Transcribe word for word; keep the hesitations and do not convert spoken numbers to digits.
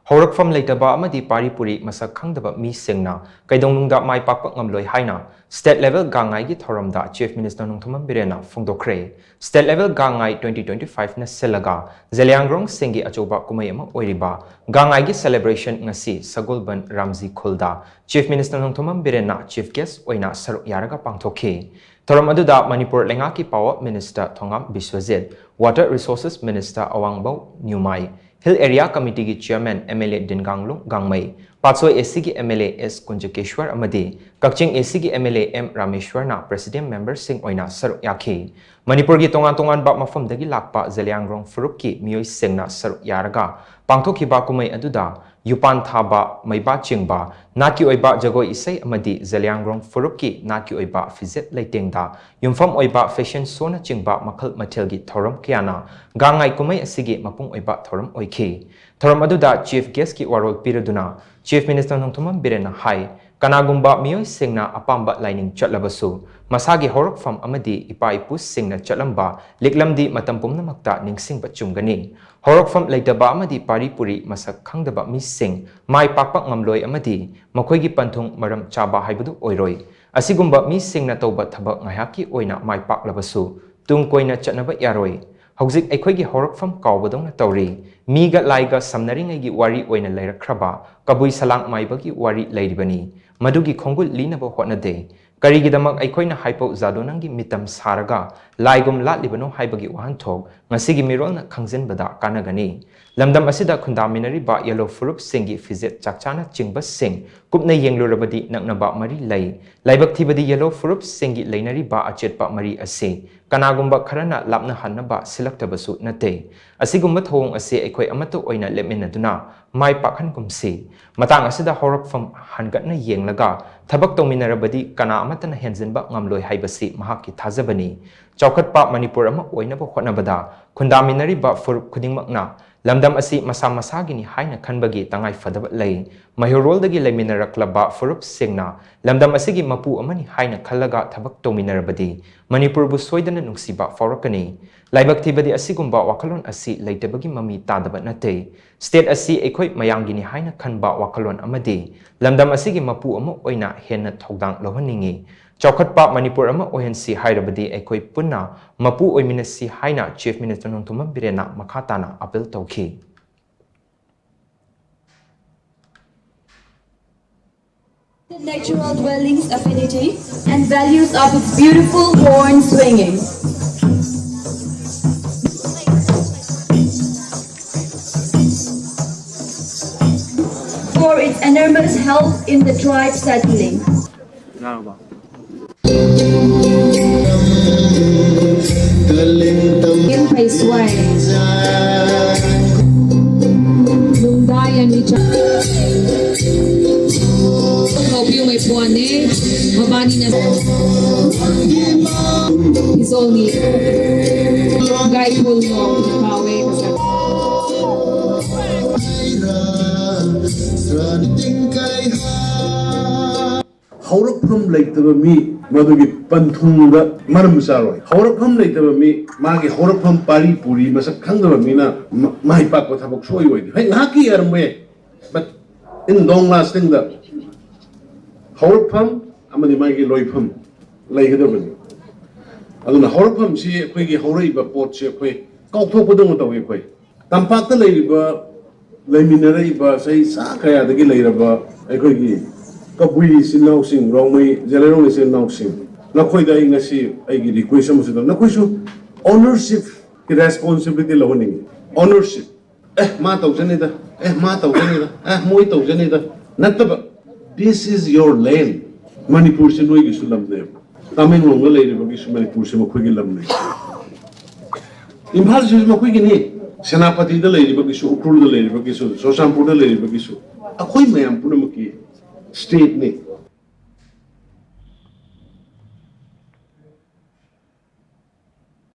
ꯍꯧꯔꯛꯐꯝ ꯂꯩꯇꯕ ꯑꯃꯗꯤ ꯄꯥꯔꯤ ꯄꯨꯔꯤ ꯃꯁꯛ ꯈꯪꯗꯕ ꯃꯤꯁꯤꯡꯅ ꯀꯩꯗꯧꯅꯨꯡꯗ ꯃꯥꯏ ꯄꯥꯛꯄ ꯉꯝꯂꯣꯏ ꯍꯥꯏꯅ State Level ꯒꯥꯡꯉꯥꯏꯒꯤ ꯊꯧꯔꯝꯗ Chief Minister Nongthombam ꯕꯤꯔꯦꯟꯅ ꯐꯣꯡꯗꯣꯛꯈ꯭ꯔꯦ꯫ State Level ꯒꯥꯡꯉꯥꯏ twenty twenty-five ꯅ ꯁꯤꯜꯂꯒ ꯖꯦꯂꯤꯌꯥꯡꯔꯣꯡꯁꯤꯡꯒꯤ ꯑꯆꯧꯕ ꯀꯨꯝꯍꯩ ꯑꯃ ꯑꯣꯏꯔꯤꯕ ꯒꯥꯡꯉꯥꯏꯒꯤ celebration ꯉꯁꯤ ꯁꯒꯣꯜꯕꯟ ꯔꯥꯝꯖꯤ ꯈꯨꯜꯗ Chief Minister Nongthombam ꯕꯤꯔꯦꯟꯅ chief guest ꯑꯣꯏꯅ ꯁꯔꯨꯛ ꯌꯥꯔꯒ ꯄꯥꯡꯊꯣꯛꯈꯤ꯫ ꯊꯧꯔꯝ ꯑꯗꯨꯗ ꯃꯅꯤꯄꯨꯔ ꯂꯩꯉꯥꯛꯀꯤ Power Minister ꯊꯣꯉꯥꯝ Biswajit, Water Resources Minister ꯑꯋꯥꯡꯕꯧ ꯅ꯭ꯌꯨꯃꯥꯏ, Hill Area Committee ꯒꯤ Chairman MLA ꯗꯤꯟꯒꯥꯡꯂꯨꯡ ꯒꯥꯡꯃꯩ, ꯄꯥꯠꯁꯣꯏ AC ꯒꯤ MLA ꯑꯦꯁ ꯀꯨꯟꯖꯀꯦꯁ꯭ꯋꯔ ꯑꯃꯗꯤ ꯀꯛꯆꯤꯡ AC ꯒꯤ MLA ꯑꯦꯝ ꯔꯥꯃꯦꯁ꯭ꯋꯔꯅ President member ꯁꯤꯡ ꯑꯣꯏꯅ ꯁꯔꯨꯛ ꯌꯥꯈꯤ꯫ ꯃꯅꯤꯄꯨꯔꯒꯤ ꯇꯣꯉꯥꯟ ꯇꯣꯉꯥꯟꯕ ꯃꯐꯝꯗꯒꯤ ꯂꯥꯛꯄ ꯖꯦꯂꯤꯌꯥꯡꯔꯣꯡ ꯐꯨꯔꯨꯞꯀꯤ ꯃꯤꯑꯣꯏꯁꯤꯡꯅ ꯁꯔꯨꯛ ꯌꯥꯔꯒ ꯄꯥꯡꯊꯣꯛꯈꯤꯕ ꯀꯨꯝꯍꯩ ꯑꯗꯨꯗ ꯌꯨꯄꯥꯟ ꯊꯥꯕ, ꯃꯩꯕꯥ ꯆꯤꯡꯕ, ꯅꯥꯠꯀꯤ ꯑꯣꯏꯕ ꯖꯒꯣꯏ ꯏꯁꯩ ꯑꯃꯗꯤ ꯖꯦꯂꯤꯌꯥꯡꯔꯣꯡ ꯐꯨꯔꯨꯞꯀꯤ ꯅꯥꯠꯀꯤ ꯑꯣꯏꯕ ꯐꯤꯖꯦꯠ ꯂꯩꯇꯦꯡꯗ ꯌꯨꯝꯐꯝ ꯑꯣꯏꯕ fashion show ꯅꯆꯤꯡꯕ ꯃꯈꯜ ꯃꯊꯦꯜꯒꯤ ꯊꯧꯔꯝ ꯀꯌꯥꯅ ꯒꯥꯡꯉꯥꯏ ꯀꯨꯝꯍꯩ ꯑꯁꯤꯒꯤ ꯃꯄꯨꯡ ꯑꯣꯏꯕ ꯊꯧꯔꯝ ꯑꯣꯏꯈꯤ꯫ ꯊꯧꯔꯝ ꯑꯗꯨꯗ chief guest ꯀꯤ ꯋꯥꯔꯣꯜ ꯄꯤꯔꯗꯨꯅ Chief Minister ꯅꯣꯡꯊꯣꯝꯕꯝ ꯕꯤꯔꯦꯟꯅ ꯍꯥꯏ, ꯀꯅꯥꯒꯨꯝꯕ ꯃꯤꯑꯣꯏꯁꯤꯡꯅ ꯑꯄꯥꯝꯕ ꯂꯥꯏꯅꯤꯡ ꯆꯠꯂꯕꯁꯨ ꯃꯁꯥꯒꯤ ꯍꯧꯔꯛꯐꯝ ꯑꯃꯗꯤ ꯏꯄꯥ ꯏꯄꯨꯁꯤꯡꯅ ꯆꯠꯂꯝꯕ ꯂꯤꯛꯂꯝꯗꯤ ꯃꯇꯝ ꯄꯨꯝꯅꯃꯛꯇ ꯅꯤꯡꯁꯤꯡꯕ ꯆꯨꯝꯒꯅꯤ꯫ ꯍꯧꯔꯛꯐꯝ ꯂꯩꯇꯕ ꯑꯃꯗꯤ ꯄꯥꯔꯤ ꯄꯨꯔꯤ ꯃꯁꯛ ꯈꯪꯗꯕ ꯃꯤꯁꯤꯡ ꯃꯥꯏ ꯄꯥꯛꯄ ꯉꯝꯂꯣꯏ ꯑꯃꯗꯤ ꯃꯈꯣꯏꯒꯤ ꯄꯟꯊꯨꯡ ꯃꯔꯝ ꯆꯥꯕ ꯍꯥꯏꯕꯗꯨ ꯑꯣꯏꯔꯣꯏ꯫ ꯑꯁꯤꯒꯨꯝꯕ ꯃꯤꯁꯤꯡꯅ ꯇꯧꯕ ꯊꯕꯛ ꯉꯥꯏꯍꯥꯛꯀꯤ ꯑꯣꯏꯅ ꯃꯥꯏ ꯄꯥꯛꯂꯕꯁꯨ ꯇꯨꯡ ꯀꯣꯏꯅ ꯆꯠꯅꯕ ꯌꯥꯔꯣꯏ꯫ ꯍꯧꯖꯤꯛ ꯑꯩꯈꯣꯏꯒꯤ ꯍꯧꯔꯛꯐꯝ ꯀꯥꯎꯕꯗꯧꯅ ꯇꯧꯔꯤ꯫ ꯃꯤꯒ ꯂꯥꯏꯒ ꯁꯝꯅꯔꯤꯉꯩꯒꯤ ꯋꯥꯔꯤ ꯑꯣꯏꯅ ꯂꯩꯔꯛꯈ꯭ꯔꯕ ꯀꯕꯨꯏ ꯁꯂꯥꯡ ꯃꯥꯏꯕꯒꯤ ꯋꯥꯔꯤ ꯂꯩꯔꯤꯕꯅꯤ꯫ ꯃꯗꯨꯒꯤ ꯈꯣꯡꯒꯨꯜ ꯂꯤꯅꯕ ꯍꯣꯠꯅꯗꯦ꯫ ꯀꯔꯤꯒꯤꯗꯃꯛ ꯑꯩꯈꯣꯏꯅ ꯍꯥꯏꯄꯧ ꯖꯥꯗꯣꯅꯪꯒꯤ ꯃꯤꯇꯝ ꯁꯥꯔꯒ ꯂꯥꯏꯒꯨꯝ ꯂꯥꯠꯂꯤꯕꯅꯣ ꯍꯥꯏꯕꯒꯤ ꯋꯥꯍꯟꯊꯣꯛ ꯉꯁꯤꯒꯤ ꯃꯤꯔꯣꯜꯅ ꯈꯪꯖꯤꯟꯕꯗ ꯀꯥꯟꯅꯒꯅꯤ꯫ ꯂꯝꯗꯝ ꯑꯁꯤꯗ ꯈꯨꯟꯗꯥꯃꯤꯟꯅꯔꯤꯕ ꯌꯦꯜꯂꯣ ꯐꯨꯔꯨꯞꯁꯤꯡꯒꯤ ꯐꯤꯖꯦꯠ ꯆꯥꯛꯆꯥꯅꯆꯤꯡꯕꯁꯤꯡ ꯀꯨꯞꯅ ꯌꯦꯡꯂꯨꯔꯕꯗꯤ ꯅꯛꯅꯕ ꯃꯔꯤ ꯂꯩ꯫ ꯂꯥꯏꯕꯛ ꯊꯤꯕꯗꯤ ꯌꯦꯜꯂꯣ ꯐꯨꯔꯨꯞꯁꯤꯡꯒꯤ ꯂꯩꯅꯔꯤꯕ ꯑꯆꯦꯠꯄ ꯃꯔꯤ ꯑꯁꯤ ꯀꯅꯥꯒꯨꯝꯕ ꯈꯔꯅ ꯂꯥꯞꯅꯍꯟꯅꯕ ꯁꯤꯜꯂꯛꯇꯕꯁꯨ ꯅꯠꯇꯦ꯫ ꯑꯁꯤꯒꯨꯝꯕ ꯊꯧꯑꯣꯡ ꯑꯁꯤ ꯑꯩꯈꯣꯏ ꯑꯃꯠꯇ ꯑꯣꯏꯅ ꯂꯦꯞꯃꯤꯟꯅꯗꯨꯅ ꯃꯥꯏ ꯄꯥꯛꯍꯟꯒꯨꯝꯁꯤ꯫ ꯃꯇꯥꯡ ꯑꯁꯤꯗ ꯍꯧꯔꯛꯐꯝ ꯍꯟꯒꯠꯅ ꯌꯦꯡꯂꯒ ꯊꯕꯛ ꯇꯧꯃꯤꯟꯅꯔꯕꯗꯤ ꯀꯅꯥ ꯑꯃꯠꯇꯅ ꯍꯦꯟꯖꯤꯟꯕ ꯉꯝꯂꯣꯏ ꯍꯥꯏꯕꯁꯤ ꯃꯍꯥꯛꯀꯤ ꯊꯥꯖꯕꯅꯤ꯫ ꯆꯥꯎꯈꯠꯄ ꯃꯅꯤꯄꯨꯔ ꯑꯃ ꯑꯣꯏꯅꯕ ꯍꯣꯠꯅꯕꯗ ꯈꯨꯟꯗꯥꯃꯤꯟꯅꯔꯤꯕ ꯐꯨꯔꯨꯞ ꯈꯨꯗꯤꯡꯃꯛꯅ ꯂꯝꯗꯝ ꯑꯁꯤ ꯃꯁꯥ ꯃꯁꯥꯒꯤꯅꯤ ꯍꯥꯏꯅ ꯈꯟꯕꯒꯤ ꯇꯉꯥꯏ ꯐꯗꯕ ꯂꯩ꯫ ꯃꯩꯍꯧꯔꯣꯜꯗꯒꯤ ꯂꯩꯃꯤꯟꯅꯔꯛꯂꯕ ꯐꯨꯔꯨꯞꯁꯤꯡꯅ ꯂꯝꯗꯝ ꯑꯁꯤꯒꯤ ꯃꯄꯨ ꯑꯃꯅꯤ ꯍꯥꯏꯅ ꯈꯜꯂꯒ ꯊꯕꯛ ꯇꯧꯃꯤꯟꯅꯔꯕꯗꯤ ꯃꯅꯤꯄꯨꯔꯕꯨ ꯁꯣꯏꯗꯅ ꯅꯨꯡꯁꯤꯕ ꯐꯥꯎꯔꯛꯀꯅꯤ꯫ ꯂꯥꯏꯕꯛ ꯊꯤꯕꯗꯤ ꯑꯁꯤꯒꯨꯝꯕ ꯋꯥꯈꯜꯂꯣꯟ ꯑꯁꯤ ꯂꯩꯇꯕꯒꯤ ꯃꯃꯤ ꯇꯥꯗꯕ ꯅꯠꯇꯦ꯫ ꯁ꯭ꯇꯦꯠ ꯑꯁꯤ ꯑꯩꯈꯣꯏ ꯃꯌꯥꯝꯒꯤꯅꯤ ꯍꯥꯏꯅ ꯈꯟꯕ ꯋꯥꯈꯜꯂꯣꯟ ꯑꯃꯗꯤ ꯂꯝꯗꯝ ꯑꯁꯤꯒꯤ ꯃꯄꯨ ꯑꯃ ꯑꯣꯏꯅ ꯍꯦꯟꯅ ꯊꯧꯗꯥꯡ ꯂꯧꯍꯟꯅꯤꯡꯏ꯫ ꯆꯥꯎꯈꯠꯄ ꯃꯅꯤꯄꯨꯔ ꯑꯃ ꯑꯣꯏꯍꯟꯁꯤ ꯍꯥꯏꯔꯕꯗꯤ ꯑꯩꯈꯣꯏ ꯄꯨꯟꯅ ꯃꯄꯨ ꯑꯣꯏꯃꯤꯟꯅꯁꯤ ꯍꯥꯏꯅ Chief Minister ꯅꯣꯡꯊꯣꯝꯕꯝ ꯕꯤꯔꯦꯟꯅ ꯃꯈꯥ ꯇꯥꯅ appeal ꯇꯧꯈꯤ꯫ The natural dwelling's affinity and values of its beautiful horn swinging. For its enormous help in the tribe settling. Yin Phei Suai. Lungdai and Richard. Hope you may puane. Mabani na. He's only. Guy Pull no. Kawe. ꯍꯧꯔꯛꯐꯝ ꯂꯩꯇꯕ ꯃꯤ ꯃꯗꯨꯒꯤ ꯄꯟꯊꯨꯡꯗ ꯃꯔꯝ ꯆꯥꯔꯣꯏ꯫ ꯍꯧꯔꯛꯐꯝ ꯂꯩꯇꯕ ꯃꯤ, ꯃꯥꯒꯤ ꯍꯧꯔꯛꯐꯝ ꯄꯥꯔꯤ ꯄꯨꯔꯤ ꯃꯁꯛ ꯈꯪꯗꯕ ꯃꯤꯅ ꯃ- ꯃꯥꯏ ꯄꯥꯛꯄ ꯊꯕꯛ ꯁꯣꯏ ꯑꯣꯏꯗꯦ꯫ ꯍꯣꯏ, ꯉꯥꯏꯍꯥꯛꯀꯤ ꯌꯥꯔꯝꯕ ꯌꯥꯏ, but in long lasting ꯗ ꯍꯧꯔꯛꯐꯝ ꯑꯃꯗꯤ ꯃꯥꯒꯤ ꯂꯣꯏꯐꯝ ꯂꯩꯒꯗꯕꯅꯤ꯫ ꯑꯗꯨꯅ ꯍꯧꯔꯛꯐꯝꯁꯤ ꯑꯩꯈꯣꯏꯒꯤ ꯍꯧꯔꯛꯏꯕ ꯄꯣꯠꯁꯤ ꯑꯩꯈꯣꯏ ꯀꯥꯎꯊꯣꯛꯄꯗꯧꯅ ꯇꯧꯏ꯫ ꯑꯩꯈꯣꯏ ꯇꯝꯄꯥꯛꯇ ꯂꯩꯔꯤꯕ, ꯂꯩꯃꯤꯟꯅꯔꯛꯏꯕ ꯆꯍꯤ ꯆꯥ ꯀꯌꯥꯗꯒꯤ ꯂꯩꯔꯕ ꯑꯩꯈꯣꯏꯒꯤ ꯀꯕꯨꯏ ꯏꯆꯤꯟ ꯏꯅꯥꯎꯁꯤꯡ, ꯔꯣꯡꯃꯩ, ꯖꯦꯂꯦꯔꯣꯡ ꯏꯆꯤꯟ ꯏꯅꯥꯎꯁꯤꯡ, ꯅꯈꯣꯏꯗ ꯑꯩ ꯉꯁꯤ ꯑꯩꯒꯤ request ꯑꯃꯁꯨ ꯇꯧ, ꯅꯈꯣꯏꯁꯨ ownership ꯀꯤ responsibility ꯂꯧꯍꯟꯅꯤꯡꯉꯤ꯫ Ownership, ꯑꯦ, ꯃꯥ ꯇꯧꯖꯅꯤꯗ, ꯑꯦ, ꯃꯥ ꯇꯧꯖꯅꯤꯗ, ꯑꯦ, ꯃꯣꯏ ꯇꯧꯖꯅꯤꯗ ꯅꯠꯇꯕ, this is your land. ꯃꯅꯤꯄꯨꯔꯁꯤ ꯅꯣꯏꯒꯤꯁꯨ ꯂꯝꯅꯦꯕ꯫ ꯇꯃꯦꯡꯂꯣꯡꯗ ꯂꯩꯔꯤꯕꯒꯤꯁꯨ ꯃꯅꯤꯄꯨꯔꯁꯤ ꯃꯈꯣꯏꯒꯤ ꯂꯝꯅꯤ꯫ ꯏꯝꯐꯥꯜꯁꯤꯁꯨ ꯃꯈꯣꯏꯒꯤꯅꯤ꯫ ꯁꯦꯅꯥꯄꯇꯤꯗ ꯂꯩꯔꯤꯕꯒꯤꯁꯨ, ꯎꯈ꯭ꯔꯨꯜꯗ ꯂꯩꯔꯤꯕꯒꯤꯁꯨ, ꯆꯨꯔꯆꯥꯟꯄꯨꯔꯗ ꯂꯩꯔꯤꯕꯒꯤꯁꯨ ꯑꯩꯈꯣꯏ ꯃꯌꯥꯝ ꯄꯨꯝꯅꯃꯛꯀꯤ state ꯅꯤ꯫